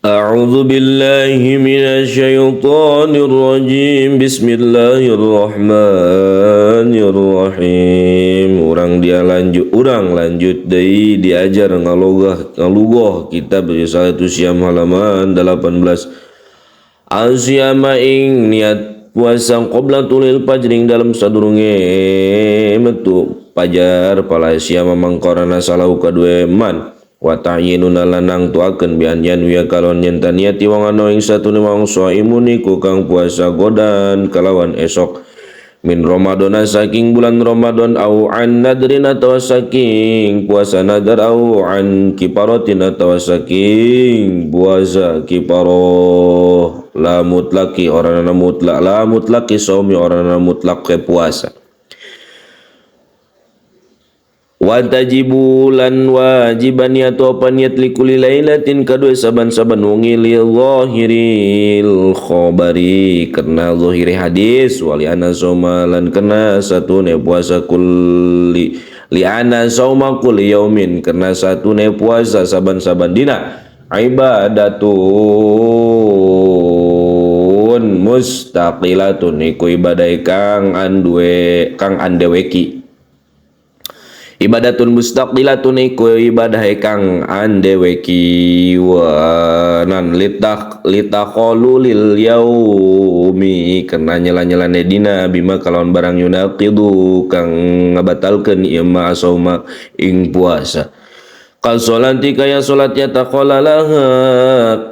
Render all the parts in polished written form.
أعوذ بالله من الشيطان الرجيم. بسم الله الرحمن الرحيم. Urang dia lanjut, urang lanjut deui diajar ngalogah ngalugoh kitab Risalatu Syam halaman 18. Asyama ing niat puasa qabla tulil fajring dalam sadurunge metu pajar pala syama mangkorana salahu kadue man wa ta'yinuna lanang tuakeun bian yanwiya kalon nyenta niati wong anu ing satune wong shaimun iku kang puasa godan kalawan esok min Ramadana saking bulan Ramadan au an nadrin atawa saking puasa nadar au an kiparatin atawa saking puasa kiparoh la mutlaki orangna mutlak la mutlaki saumi orangna mutlak ke puasa. Wa tajibu lan wajiban niat apa niat likuli lailatin kadue saban-saban wengi li zahiril khabari karena zahiri hadis wali ana sauma lan kena satune puasa kulli li ana sauma kulli yaumin karena satune puasa saban-saban dina ibadatun mustaqilatun iku ibadah kang anduwe kang andeweki. Ibadatun mustaqilatun iku ibadah kang andeweki wa nan litaqalu lil yaumi karena nyela-nyelane dina bima kalawan barang yunaqidu kang ngabatalkeun ieu ma sauma ing puasa. Kal solati kaya solat ya taqalalaha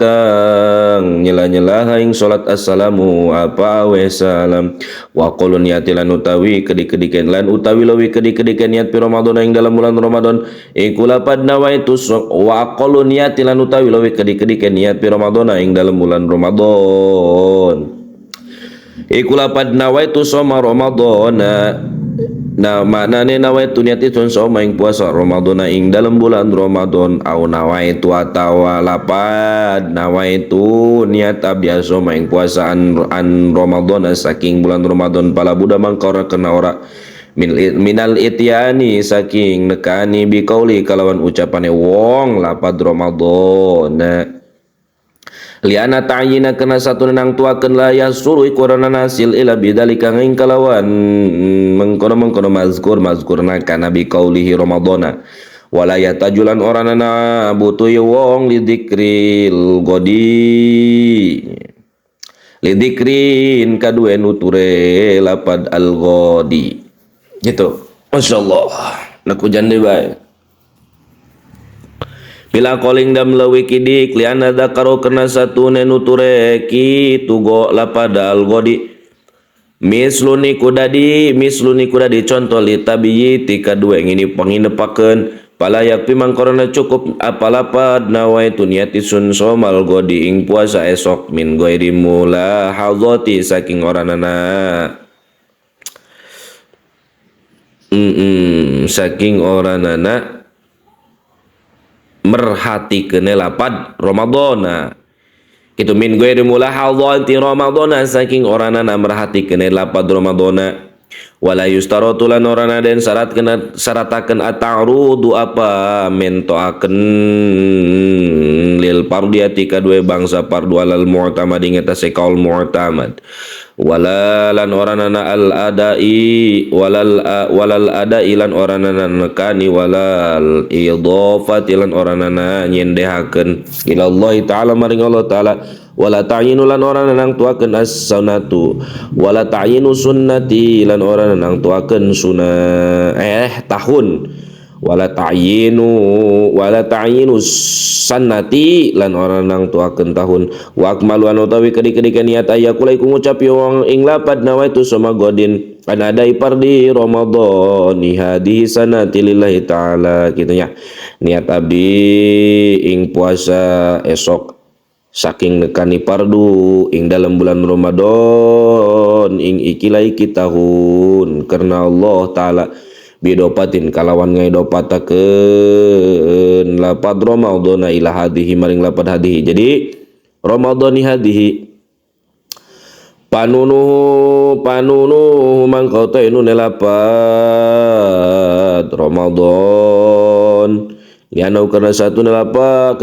kang nyela-nyela ing solat assalamu apa we salam wa qulun niati lan utawi kedik-kedikan lan utawi leuwih kedik-kedikan niat pi Ramadan ing dalam bulan Ramadan iku lapad nawaitu wa qulun niati lan utawi leuwih kedik-kedikan niat pi Ramadan ing dalam bulan Ramadan iku lapad nawaitu soma Ramadana. Nah maknane nawaitu niat itu soma ing puasa Ramadan ing dalam bulan Ramadan au nawaitu atawa lapad nawaitu niat abdi soma ing puasa an Ramadan saking bulan Ramadan pala buda mangka ora kena ora minal ityani saking nekani biqauli kalawan ucapane wong lapad Ramadan. Liana ta'yina kena satu nang tuakeun la yasuru iku nasil ila bidzalika ing kalawan mengkono-mengkono mazkur mazkurna kana bi qaulihi Ramadana wala yatajulan oranana butuh wong lidzikril godi lidzikrin kadue nuture lapad al godi gitu. Masyaallah nak hujan deui bae. Bila koling dam lewi kidik liana dzakaro kena satu nenuture ki tugo lapada al godi misluni kudadi contoh li tabiyi tika dua ngini panginepakeun palayak pimang korona cukup apalapad nawaitu niati sun somal godi ing puasa esok min ghairi mulahadzati saking oranana saking oranana merhatikeun lapad Ramadana kitu min ghairi mulahadzati Ramadana saking oranana merhatikeun lapad Ramadana wala yustaratu lan orana den syarat kena syaratakeun at-ta'rudu apa mentoakeun lil fardiyati kadue bangsa fardu alal mu'tamad ing atase kaul mu'tamad wala lan oranana al adai walal adai lan oranana nekani walal idhafati lan oranana nyendehakeun ila Allah taala maring Allah taala wala ta'yinu lan oranana nang tuakeun as-sunnatu wala ta'yinu sunnati lan oranana nang tuakeun sunnah tahun wala ta'yinu sannati lan orang nang tuakeun tahun wa akmalu an utawi kedik-kedikan niat ayakula iku ngucap wong ing lapad nawaitu soma godin an adai pardi Ramadan hadhihi sanati lillahi taala kitu nya niat abdi ing puasa esok saking nekani pardu ing dalam bulan Ramadan ing ikilah iki tahun karena Allah taala bidopatin kalawan ngaidopatakeun lapad Ramadana ila hadhihi maring lapad hadhihi. Jadi Ramadani hadhihi panunuhu mangka ta inune lapad Ramadan Lianau karena satu nelapat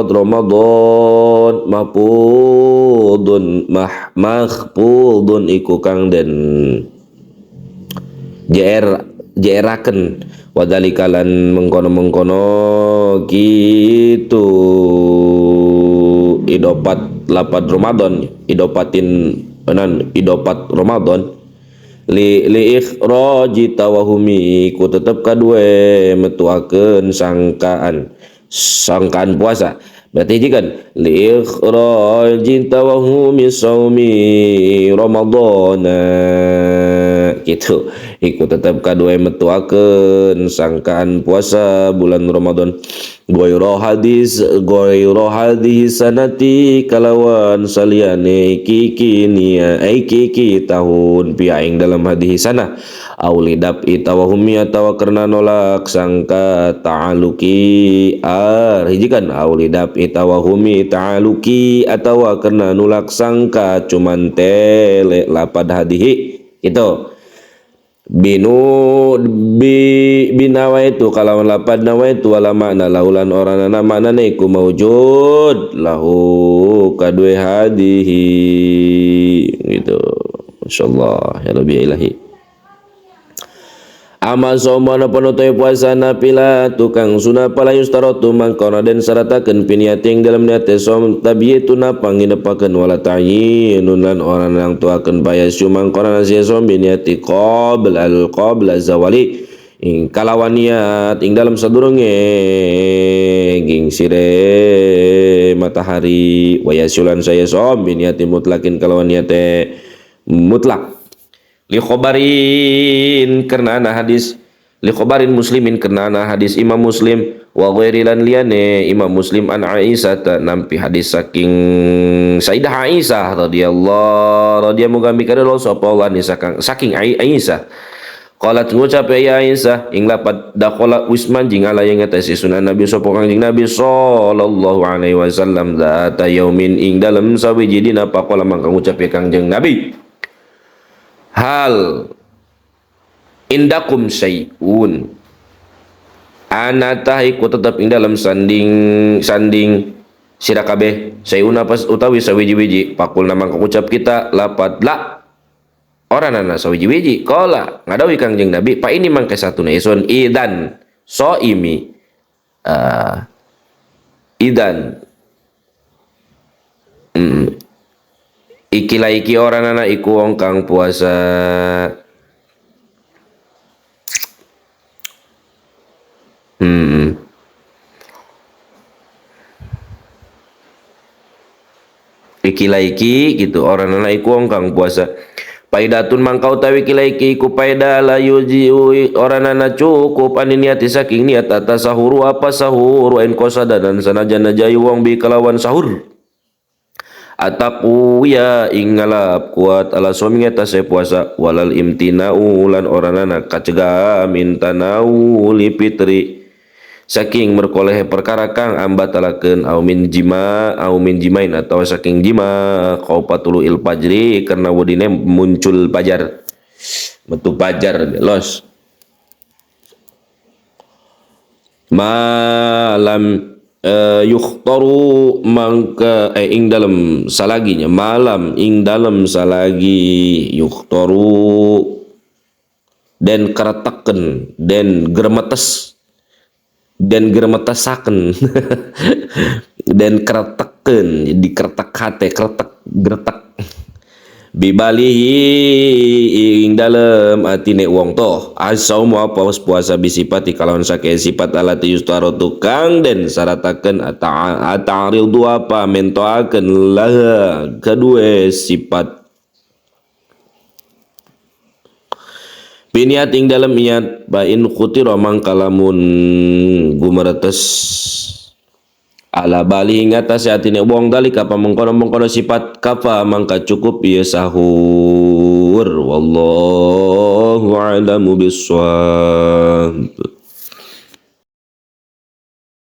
Ramadan mahfudun mahfudun iku kang den jeraken wadhalika lan mengkono-mengkono gitu idopat lapad Ramadan idopatin nan idopat Ramadan li ikhraji tawahumi ku tetep kadue metuakeun sangkaan puasa berarti hiji kan li ikhraji tawahumi saumi Ramadana gitu iku tetep kadue metuakeun sangkaan puasa bulan Ramadan goyro hadis sanati kalawan saliyane iki nia iki tahun piaing dalam hadis sana aulidap itawahumi atawa karena nolak sangka ta'aluki hiji kan aulidap itawahumi ta'aluki atawa karena nolak sangka cuman tele lapad hadihi gitu binu bi binawaitu kalawan lapad nawaitu wala makna laulan oranana maknane iku maujud lahu kadue hadihi gitu. Insyaallah ya rabbi ilahi. Ama saumana penutup puasa napila tukang sunah pala yustarotu mangkono den saratakeun piniating dalam niat som tabitu napang nginepakeun wala ta'yinun lan orang nang tuakeun bayasyu mangkono nasiya som biniati qabla qabla zawali ing kalawan niat ing dalam sadurunge gingsire matahari wayasyulan saya som biniati mutlakin kalawan niate mutlak li khobarin karena ana hadis li khobarin muslimin karena ana hadis Imam Muslim wa ghairi lan liyane Imam Muslim an Aisyah nampi hadis saking Sayyidah Aisyah radhiyallahu radhiya muga mikadar sapa Allah saking Aisyah qalat ngucap ya Aisyah ing lapat daqala wis manjing ala yang ngatasi sunan Nabi sapa Kanjeng Nabi sallallahu alaihi wasallam zata yaumin ing dalem sawiji dina faqala mangka ngucap ya Kanjeng Nabi hal indakum syai'un ana tah iku tetep ing dalam sanding sira kabeh syai'un apa utawi sawiji-wiji pakul namang ucap kita lapat la ora nana sawiji-wiji qala ngadawi Kangjeng Nabi pa ini mangke satuna isun idan soimi idan ikilah iki orang anak iku wong kang puasa ikilah iki gitu orang anak iku wong kang puasa paidatun mangka utawi ikilah iki iku paida la yuji orang anak cukup ani niati saking niat atas sahuru apa sahur en kosada dan sanajan najayu wong bi kelawan sahur ataku ya ingalap kuat ala suami atase puasa walal imtina'u lan oranana kacegah mintanau li fitri saking merkolehe perkara kang ambatalakeun au min jima au min jimain atau saking jima qaupatulu il fajri karena wedine muncul fajar metu fajar los malam yukhtaru mangka ing dalam salaginya malam ing dalam salagi yukhtaru den kereteken den gremetes den gremetesaken den kereteken jadi kretek hate kretek gretek bibalihi ing dalem atine wong toh asaumu apa puasa bisipati kalawan sake sifat alati yustarotu kang den saratakeun ata'ridu apa mentoakeun laha kedue sifat biniat ing dalem niat ba in khutira mangkalamun gumeretes ala bali ing atase atine wong dalika pamengkono-mengkono sifat kafa mangka cukup ieu sahur wallahu a'lamu bissawab.